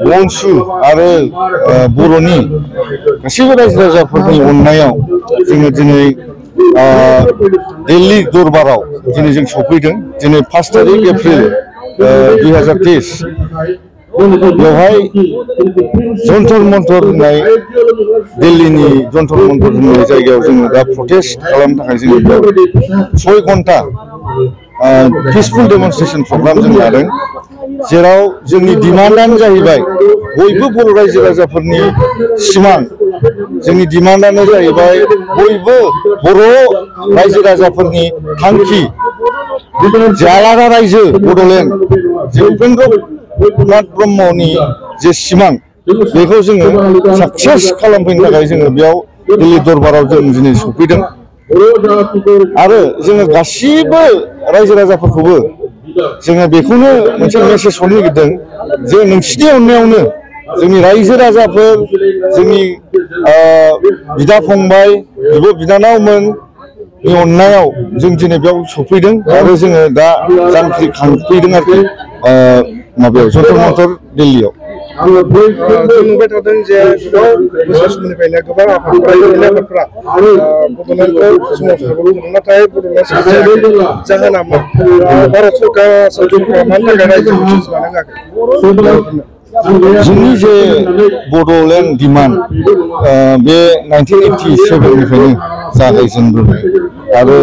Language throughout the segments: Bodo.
बंसु आरो बर'नि गासैबो रायजो राजाफोरनि अननायाव जोङो दिनै दिल्ली दरबाराव दिनै जों सफैदों। दिनै 5 तारिख एप्रिल 2023 बेवहाय जन्तर मन्तर होननाय दिल्लीनि जन्तर मन्तर होननाय जायगायाव जोङो दा प्रटेस्ट खालामनो थाखाय जोङो 6 घन्टा पिसफुल डेमनस्ट्रेशन प्रग्राम जों लादों, जेराव जोंनि डिमान्डआनो जाहैबाय बयबो बर' रायजो राजाफोरनि सिमां। जोंनि डिमान्डआनो जाहैबाय बयबो बर' रायजो राजाफोरनि थांखि जे आलादा रायजो बड'लेण्ड जे उपेन्द्रनाथ ब्रह्मनि जे सिमां बेखौ जोङो साक्सेस खालामफैनो थाखाय जोङो बेयाव दिल्ली दरबाराव जों दिनै सफैदों। आरो जोङो गासिबो रायजो राजाफोरखौबो जोङो बेखौनो मोनसे मेसेज हरनो नागिरदों जे नोंसिनि अननायावनो जोंनि रायजो राजाफोर, जोंनि बिदा फंबाय, बिब' बिनानावमोननि अननायाव जों दिनै बेयाव सफैदों आरो जोङो दा जांख्रिखांफैदों आरोखि माबायाव जन्तर मन्तर दिल्लीयाव। नुबाय थादों जे गोबां बोसोरनिफ्रायनो गोबां आफादफोरा बड'लेण्डखौ सोमावसारबोदों, नाथाय बड'लेण्ड सोमावसाराखै। जाहोना मा? भारत सरकारा मानि थाखाय रायजो लानो होआखै? जोंनि जे बड'लेण्ड डिमान्ड बे 1987 जागायजेनबोबाय आरो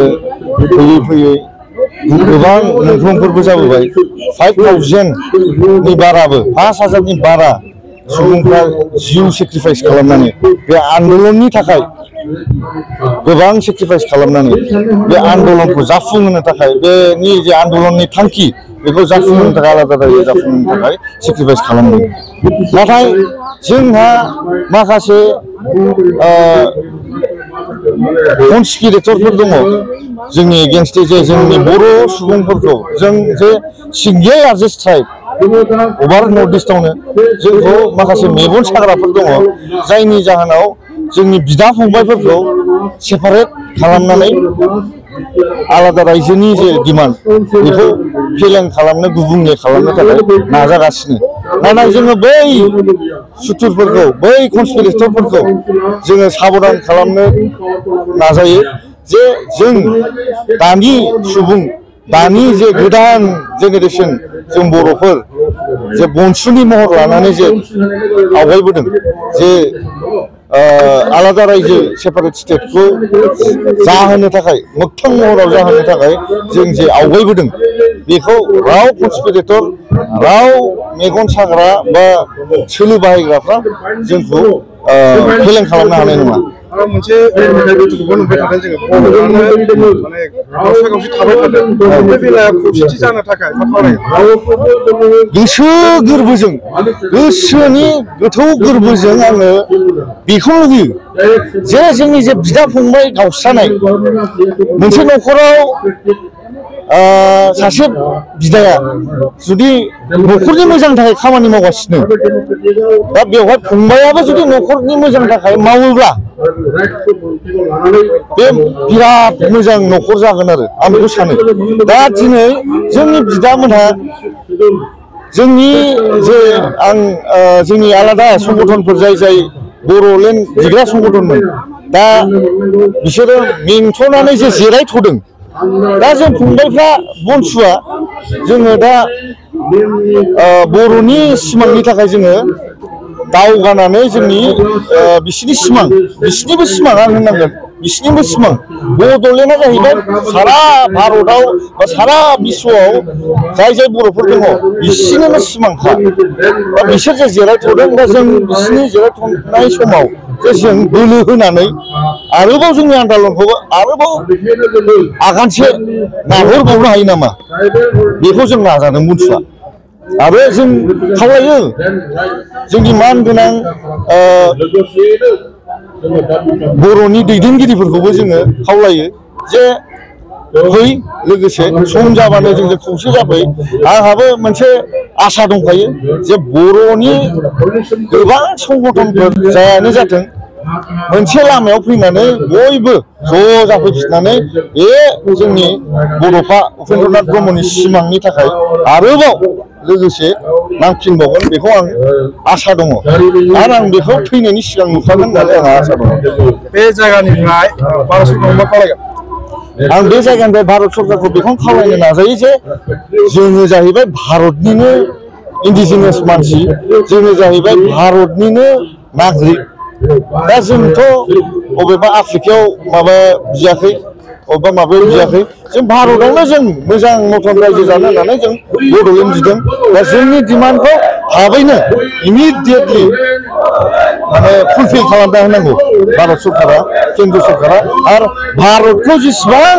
फैयै फैयै गोबां मुंख्लंफोरबो जाबोबाय। 5000नि बाराबो 5000नि बारा सुबुंफ्रा जिउ सेक्रिफाइस खालामनानै बे आन्दलननि थाखाय गोबां सेक्रिफाइस खालामनानै बे आन्दलनखौ जाफुंहोनो थाखाय बेनि जे आन्दलननि थांखि बेखौ जाफुंहोनो थाखाय आलादा रायजो जाफुंहोनो थाखाय सेक्रिफाइस खालामदों। नाथाय जोंहा माखासे कनस्पिरेटरफोर दङ जोंनि एगेन्स्ट जे जोंनि बर' सुबुंफोरखौ जों जे सिंगियाइ आर्जिस ट्राइब अभार नर्थ इस्टआवनो जोंखौ माखासे मेगन साग्राफोर दङ, जायनि जाहोनाव जोंनि बिदा फंबायफोरखौ सेपारेट खालामनानै आलादा रायजोनि जे डिमान्ड बेखौ फेलें खालामनो, गुबुंले खालामनो थाखाय नाजागासिनो। नाथाय जोङो बै सुथुरफोरखौ, बै कनस्पिरेटरफोरखौ जोङो साबधान खालामनो नाजायो जे जों दानि सुबुं, दानि जे गोदान जेनेरेसन जों बर'फोर जे बंसुनि महर लानानै जे आवगायबोदों, जे आलादा रायजो सेपारेट स्टेटखौ जाहोनो थाखाय, मोगथां महराव जाहोनो थाखाय जों जे आवगायबोदों, बेखौ राव कनस्पिरेटर, राव मेगन साग्रा बा सोलो बाहायग्राफ्रा जोंखौ फेलें खालामनो हानाय नङा। मोनसे बुस्थुखौबो नुबाय थादों जोङो, बर'आनो माने गावसा गावसि थाबाय थादों। बे बेलायाव खौसेथि जानो थाखाय मा खालामनांगौ? गोसो गोरबोजों, गोसोनि गोथौ गोरबोजों आङो बेखौ लुबैयो जे जोंनि जे बिदा फंबाय गावस्रानाय, मोनसे न'खराव सासे बिदाया जुदि न'खरनि मोजांनि थाखाय खामानि मावगासिनो, दा बेवहाय फंबायाबो जुदि न'खरनि मोजांनि थाखाय मावोब्ला बे बिराद मोजां न'खर जागोन आरो आं बेखौ सानो। दा दिनै जोंनि बिदामोनहा जोंनि जे जोंनि आलादा संगठनफोर जाय बड'लेण्ड बिग्रा संगठनमोन, दा बिसोरो मेंथ'नानै जे जिरायथ'दों। दा जों फंबायफ्रा बंसुआ जोङो दा बर'नि सिमांनि थाखाय जोङो दावगानानै जोंनि बिसिनि सिमां, बिसिनिबो सिमां आं होननांगोन, बिसिनिबो सिमां बड'लेण्डआ जाहैबाय सारा भारतआव बा सारा बिश्वआव जाय बर'फोर दङ बिसिनिनो सिमांखा। दा बिसोर जे जिरायथ'दों, दा जों बिसिनि जिरायथ'नाय समाव जे जों बोलो होनानै आरोबाव जोंनि आन्दलनखौबो आरोबाव आगानसे नाहरबावनो हायो नामा, बेखौ जों नाजादों बंसुआ। आरो जों खावलायो जोंनि मानगोनां बर'नि दैदेनगिरिफोरखौबो जोङो खावलायो जे फै, लोगोसे सम जाबानो जोंजों खौसे जाफै। आंहाबो मोनसे आसा दंखायो जे बर'नि गोबां संगठनफोर जायानो जाथों, मोनसे लामायाव फैनानै बयबो ज' जाफैफिननानै बे जोंनि बड'फा उपेन्द्रनाथ ब्रह्मनि सिमांनि थाखाय आरोबाव लोगोसे नांफिनबावगोन बेखौ आं आसा दङ आरो आं बेखौ थैनायनि सिगां नुखागोन होननानै आंहा आसा दङ। बे जायगानिफ्राय भारत सरकारखौ मा खावलायगोन? आं बे जायगानिफ्राय भारत सरकारखौ बेखौनो खावलायनो नाजायो जे जोङो जाहैबाय भारतनिनो इन्डिजिनियास मानसि, जोङो जाहैबाय भारतनिनो नागरिक। दा जोंथ' बबेबा आफ्रिकायाव माबा बियाखै, बबेबा माबायाव बियाखै, जों भारतआवनो जों मोजां मथन रायजो जानो होननानै जों बड'लेण्ड बिदों। दा जोंनि डिमान्डखौ थाबैनो इमिडियेटलि माने फुलफिल खालामना होनांगौ भारत सरकारा, केन्द्र सरकारा। आरो भारतखौ जेसेबां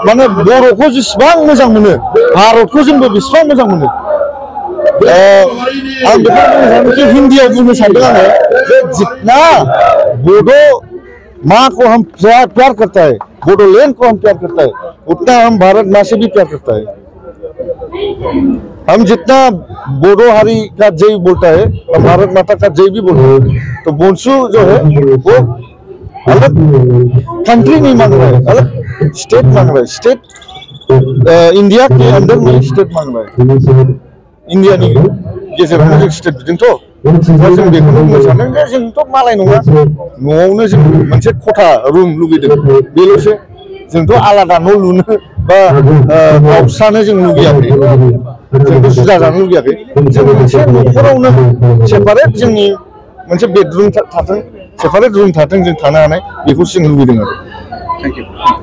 माने बर'खौ जेसेबां मोजां मोनो, भारतखौ जोंबो बेसेबां मोजां मोनो। आं बेखौ बुंनो सानो कि हिन्दीयाव बुंनो सानदों आङो जे जितना बोडो माँ को हम प्यार करता है, बोडोलैंड को हम प्यार करता है, उतना हम भारत माँ से भी प्यार करता है। हम जितना बोडो हारी का जय बोलता है और भारत माता का जय भी बोलता है, तो बोंसु जो है वो अलग कंट्री नहीं मांग रहा है, अलग स्टेट मांग रहा है। स्टेट इंडिया के अंदर में स्टेट मांग रहा है। इंडियानि गेजेरावनो जों स्टेट बिदोंथ', जों बेखौनो बुंनो सानदों जे जोंथ' मालाय नङा, न'आवनो जों मोनसे खथा रुम लुगैदों बेल'सो। जोंथ' आलादा न' लुनो बा गावस्रानो जों लुगैयाखै, जोंथ' जुदा जानो लुगैयाखै। जों मोनसे न'खरावनो सेपारेट जोंनि मोनसे बेडरुम थाथों, सेपारेट रुम थाथों, जों थानो हानाय बेखौसो जों लुगैदों आरो। Thank you.